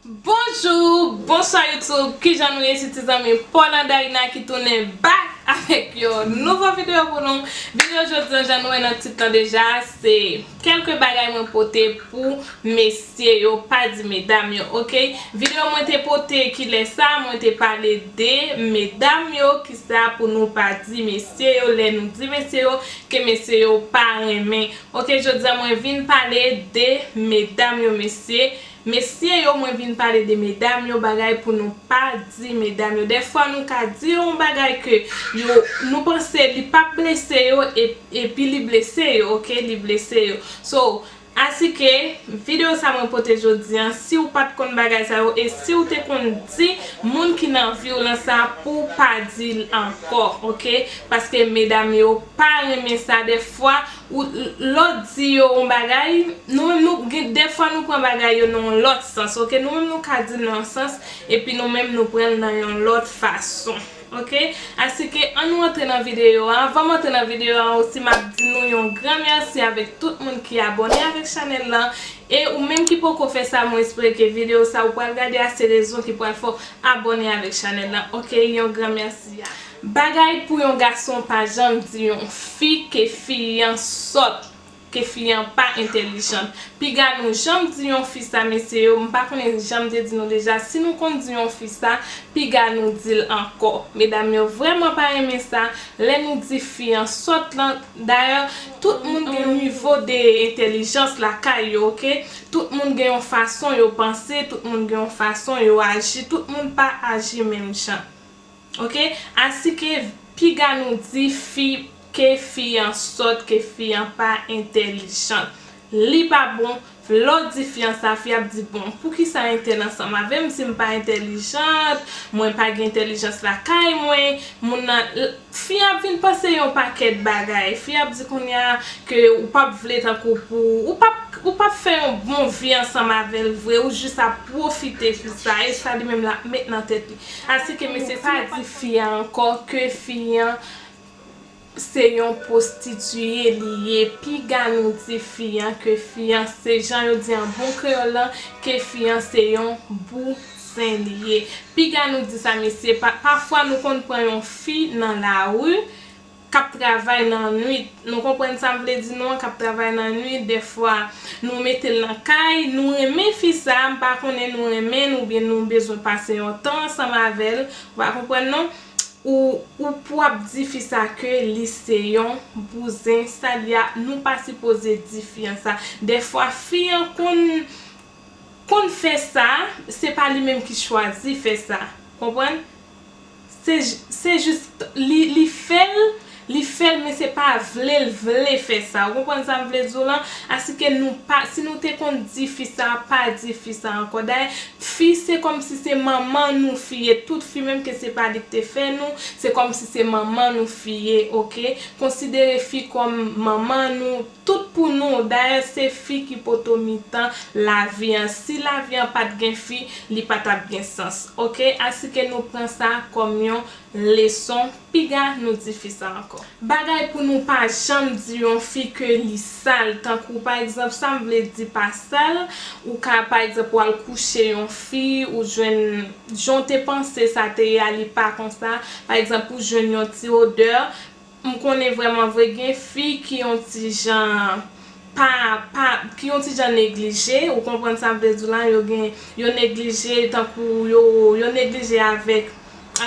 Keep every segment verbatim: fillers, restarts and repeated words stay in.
Bonjou, bonswa YouTube, kijan nou ye? Se ti zanmi Paul Andarina ki tounen back avèk yon nouvo videyo pou nou. Videyo jodi an, jan nou wè nan tit lan deja, se kèlke bagay mwen pote pou mesye yo, pa di medam yo, oke? Videyo mwen te pote kilè sa, mwen te pale de medam yo, kisa pou nou pa di mesye yo, lè nou di mesye yo, ke mesye yo pa renmen. Oke, jodi an mwen vin pale de medam yo, mesye. Mesye yo, mwen vin pale de medam yo, bagay pou nou pa di medam yo. Dèfwa nou ka di yo yon bagay ke yo, nou panse li p ap blese yo, e, epi li blese yo, oke, li blese yo. So, asike, videyo sa mwen pote jodi an, si w pa t konn bagay sa yo, e si w te konn di moun ki nan vi w lan sa pou w pa di l ankò, oke? Paske medam yo pa renmen sa, dèfwa, ou, lè w di yo yon bagay, nou menm nou, gen, dèfwa nou pran bagay yo nan yon lòt sans, oke? Nou menm nou ka di l nan yon sans, epi nou menm nou pran l nan yon lòt fason, oke? Asike, ann nou antre nan videyo a. Anvan m antre nan videyo a, osi m ap di nou yon gran mèsi avèk tout moun ki abòne avèk chanèl lan. E ou menm ki poko fè sa, mwen espere ke videyo sa ou pral gade a, se rezon ki pral fè w abòne avèk chanèl lan, oke? Yon gran mèsi a. Bagay pou yon gason pa janm di yon fi ke fi an sòt, ke fi an pa entèlijant. Piga nou janm di yon fi sa, mesye yo, m pa konnen jan m te di nou deja, si nou konn di yon fi sa, piga nou di l ankò. Medam yo vrèman pa renmen sa, lè nou di fi an sòt lan. Dayè, tout moun gen yon nivo de entèlijans lakay yo, oke? Tout moun gen yon fason yo panse, tout moun gen yon fason yo aji, tout moun pa aji menm jan. Oke? Asike, piga nou di fi ke fi an sòt, ke fi an pa entèlijant. Li pa bon, lè w di fi an sa, fi ap di, "Bon, poukisa entèl ansanm avè m si m pa entèlijant, mwen pa gen entèlijans lakay mwen?" Moun nan, l-, fi an ap vin panse yon pakèt bagay. Fi ap di kounye a ke ou p ap vle tankou pou, ou p ap, ou p ap fè yon bon vi ansanm avè l vre, ou jis ap pwofite fi sa, e sa li menm l ap met nan tèt li. Asike mesye, pa di fi a ankò ke fi an se yon pwostitiye li ye. Piga nou di fi an ke fi an se, jan yo di an bon kreyòl lan, ke fi an se yon bouzen li ye. Piga nou di sa, mesye. Pa, pafwa nou konn pran yon fi nan lari k ap travay nan nwit. Nou konprann sa m vle di nou an, k ap travay nan nwit, dèfwa nou mete l nan kay, nou renmen fi sa, m pa konnen nou renmen l oubyen nou bezwen pase yon tan ansanm avè l, ou pa konprann non? Ou, ou pou ap di fi sa ke li se yon bouzen, sa li a, nou pa sipoze di fi an sa. Dèfwa fi an konn, konn fè sa, se pa li menm ki chwazi fè sa. Konprann? Se j-, se jis li, li fè l, li fè l, men se pa vle l vle fè sa. Ou konprann sa m vle di w lan? Asike nou pa, si nou te konn di fi sa, pa di fi sa ankò. Dayè, fi se kòmsi se manman nou fi ye. Tout fi, menm ke se pa li ki te fè nou, se kòmsi se manman nou fi ye, oke? Konsidere fi kòm manman nou, tout pou nou. Dayè, se fi ki poto mitan lavi an. Si lavi an pa t gen fi, li pa t ap gen sans, oke? Asike nou pran sa kòm yon leson, piga nou di fi sa ankò. Bagay pou nou pa janm di yon fi ke li sal, tankou pa egzanp, sa m vle di pa sal, ou ka pa egzanp w al kouche yon fi, ou jwenn, jan w te panse sa te ye a, li pa konsa, pa egzanp ou jwenn yon ti odè, m konnen vrèman vre gen fi ki yon ti jan pa, pa, ki yon ti jan neglije, ou konprann sa m vle di w lan, yo gen, yo neglije tankou yo, yo neglije avèk,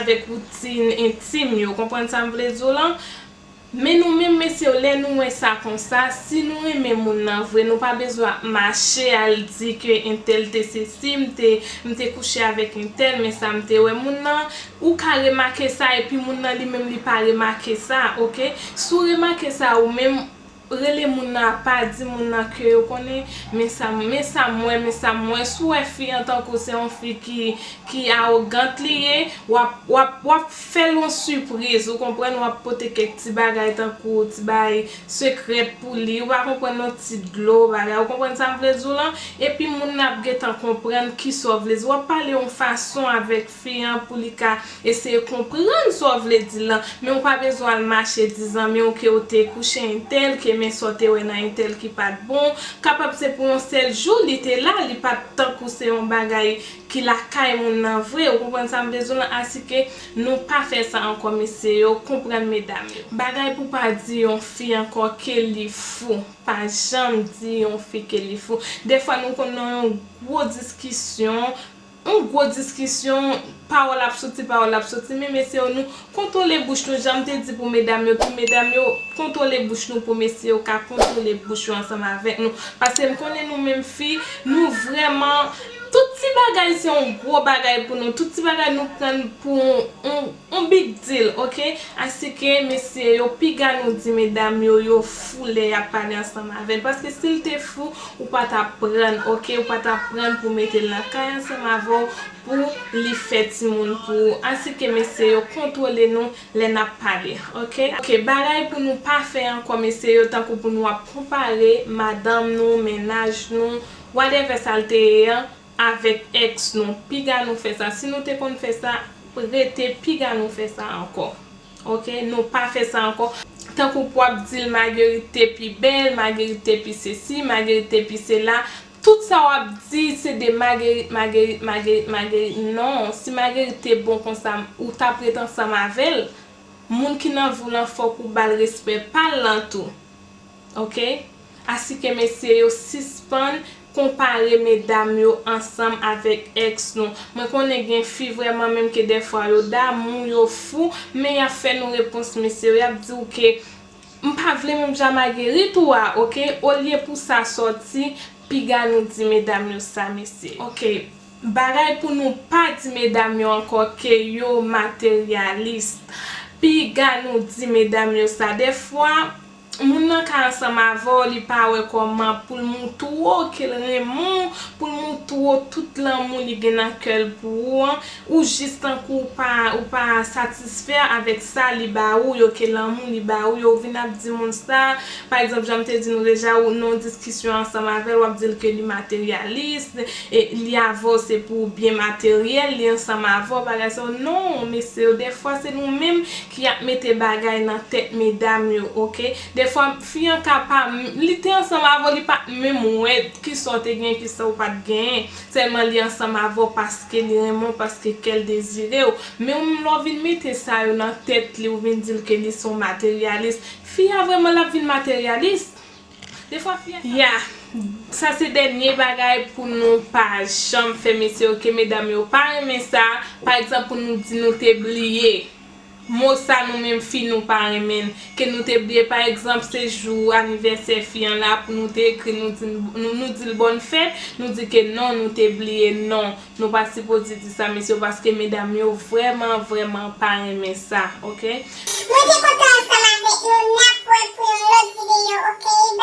avèk woutin entim yo, konprann sa m vle di w lan. Men nou menm mesye yo, lè nou wè sa konsa, si nou renmen moun nan vre, nou pa bezwen ap mache al di ke entèl te sesi, m te, m te kouche avèk entèl, men sa m te wè moun nan, ou ka remake sa, epi moun nan li menm li pa remake sa, oke? Si w remake sa ou menm, rele moun nan apa, di moun nan ke yo konnen, men sa, men sa m wè, men sa m wè. Si w wè fi an tankou se yon fi ki, ki awogant li ye, w ap, w ap, w ap fè l yon sipriz, ou konprann, w ap pote kèk ti bagay tankou ti bagay sekrè pou li, ou pa konprann, yon ti dlo, bagay, ou konprann sa m vle di w lan, epi moun nan ap gentan konprann kisa w vle di. W ap pale yon fason avèk fi an pou li ka eseye konprann sa w vle di lan, men ou pa bezwen al mache di zanmi w ke w te kouche entèl, ke men sa w te wè nan entèl ki pa t bon. Kapab se pou yon sèl jou li te la, li pa t tankou se yon bagay ki lakay moun nan vre. Ou konprann sa m vle di w lan? Asike nou pa fè sa ankò, mesye yo. Konprann medam yo. Bagay pou pa di yon fi ankò ke li fou. Pa janm di yon fi ke li fou. Dèfwa nou konn nan yon gwo diskisyon, yon gwo diskisyon, pawòl ap soti, pawòl ap soti, men mesye yo, nou kontwole bouch nou, jan m te di pou medam yo tou, medam yo, kontwole bouch nou pou mesye yo ka kontwole bouch yo ansanm avèk nou, paske m konnen nou menm fi, nou vrèman, tout ti bagay se yon gwo bagay pou nou, tout ti bagay nou pran pou yon, yon, yon big deal, oke? Asike mesye yo, piga nou di medam yo, yo fou lè y ap pale ansanm avè l, paske si l te fou, ou pa t ap pran, oke? Ou pa t ap pran pou mete l nan kay ansanm avè w pou li fè timoun pou ou. Asike mesye yo, kontwole nou lè n ap pale, oke? Oke, bagay pou nou pa fè ankò, mesye yo, tankou pou nou ap konpare madanm nou, mennaj nou, whatever sa l te ye an, avèk èks nou. Piga nou fè sa. Si nou te konn fè sa, rete piga nou fè sa ankò. Oke? Nou pa fè sa ankò. Tankou pou w ap di l Marguerite te pi bèl, Marguerite te pi sesi, Marguerite te pi sela. Tout sa w ap di, se de Marguerite, Marguerite, Marguerite, Marguerite. Non, si Marguerite te bon konsa, ou t ap ret ansanm avè l. Moun ki nan vi w lan, fòk ou ba l respè pa l lan tou. Oke? Asike mesye yo, sispann konpare medam yo ansanm avèk èks nou. Mwen konnen gen fi vrèman menm ke dèfwa yo damou, yo fou, men y ap fè nou repons mesye yo, y ap di w ke m pa vle menm jan Marguerite ou a, oke? Olye pou sa sòti, piga nou di medam yo sa, mesye. Oke, bagay pou nou pa di medam yo ankò ke yo materyalis. Piga nou di medam yo sa. Dèfwa, moun nan ka ansanm avè w, li pa wè kòman pou l montre w ke l renmen w, pou l montre w tout lanmou li gen nan kè l pou ou an, ou jis tankou ou pa, ou pa satisfè avèk sa li ba ou, yo ke lanmou li ba ou, yo vin ap di moun sa, pa egzanp, jan m te di nou deja, ou nan yon diskisyon ansanm avè l, w ap di l ke li materyalis, e li avè w se pou byen materyèl, li ansanm avè w, bagay sa yo. Non, mesye yo, dèfwa se nou menm ki ap mete bagay nan tèt medam yo, oke? Dèfwa, fi an ka pa, li te ansanm avè w, li pa t menm wè kisa w te gen, kisa w pa t genyen. Sèlman li ansanm avè w paske li renmen w, paske kè l dezire w. Men ou menm lè w vin mete sa yo nan tèt li, ou vin di l ke li se yon materyalis. Fi a vrèman l ap vin materyalis? Defwa fi a. Ya, sa se dènye bagay pou nou pa janm fè, mesye, oke, medam yo pa renmen sa. Pa egzanp, pou nou di nou te bliye. Mo sa nou menm fi nou pa renmen l. Ke nou te bliye, pa egzanp, se jou anivèsè fi an la, pou nou te ekri, nou di, nou, nou di l bòn fèt, nou di ke non, nou te bliye, non. Nou pa sipoze di sa, mesye, paske medam yo vrèman, vrèman pa renmen sa, oke? Mwen te kontan ansanm avèk nou, n ap wè pou yon lòt videyo, oke?